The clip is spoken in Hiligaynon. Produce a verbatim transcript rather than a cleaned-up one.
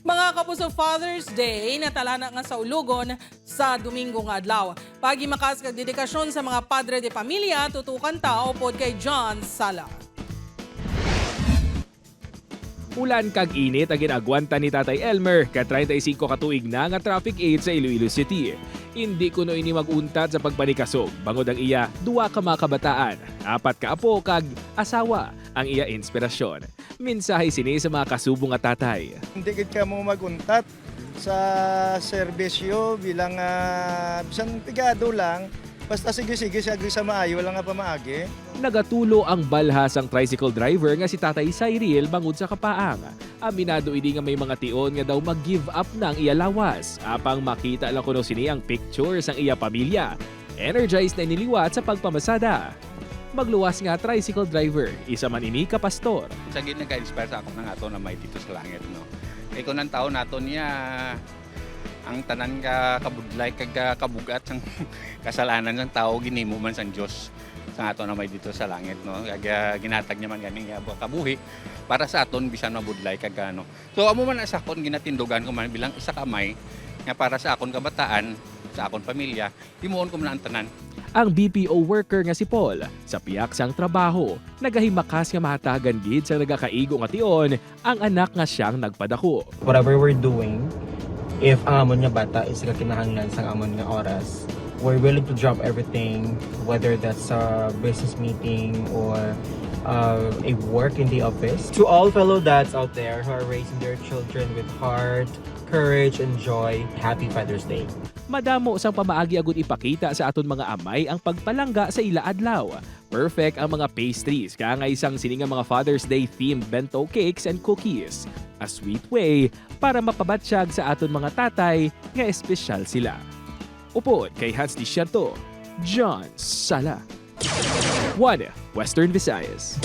Mga kapuso, Father's Day natalana nga sa ulogon sa Domingo nga adlaw. Paghimakas kag dedikasyon sa mga padre de pamilya, tutukan ta upod kay John Sala. Ulan kag init ang ginaagwanta ni Tatay Elmer, ka treinta y cinco ka tuig na nga traffic aide sa Iloilo City. Indi kuno ini mag-untat sa pagpanikasog, bangod ang iya duha ka mga kabataan, apat ka apo kag asawa ang iya inspirasyon. Mensahe sini sa mga kasubo nga tatay. Hindi gid kamo mag-untat sa serbisyo bilang ah, bisan pigado lang, basta sige-sige siya sa maayo lang nga pamaagi. Nagatulo ang balha sang tricycle driver nga si Tatay Cyril bangod sa kapaang. Aminado ini nga may mga tion nga daw mag-give up na ang iya lawas. Apang makita lang kuno sini ang picture sang iya pamilya. Energized na ini liwat sa pagpamasada. Magluwas nga tricycle driver, isa man ini ka pastor. Sa gid nagka-inspire sa akon ang aton Amay didto sa langit, no. Kay kung ang tawo naton niya, ang tanan ka kabudlay kag ka- kabug-at sang kasalanan sang tawo ginhimo man sang Dios sang aton Amay didto sa langit, no. Kag ah, ginhatag niya man gani nga bu- kabuhi para sa aton bisan mabudlay kag ano. So amo man na sa akon ginatindugan ko man bilang isa ka amay nga para sa akon kabataan, sa akon pamilya, himuon ko man ang tanan. Ang B P O worker nga si Paul, sa pihak sang trabaho, nagahimakas nga mahatagan gid sa nagakaigo nga tion ang anak nga siyang nagpadako. Whatever we're doing, if ang amon nga bata is nagakinahanglan sang amon nga oras, we're willing to drop everything, whether that's a business meeting or uh, a work in the office. To all fellow dads out there who are raising their children with heart, courage, and joy, happy Father's Day. Madamo sang pamaagi agud ipakita sa aton mga amay ang pagpalangga sa ila adlaw. Perfect ang mga pastries kaangay sang sini nga mga Father's Day themed bento cakes and cookies. A sweet way para mapabatyag sa aton mga tatay nga espesyal sila. Upod kay Hans Disiento, John Sala. One Western Visayas.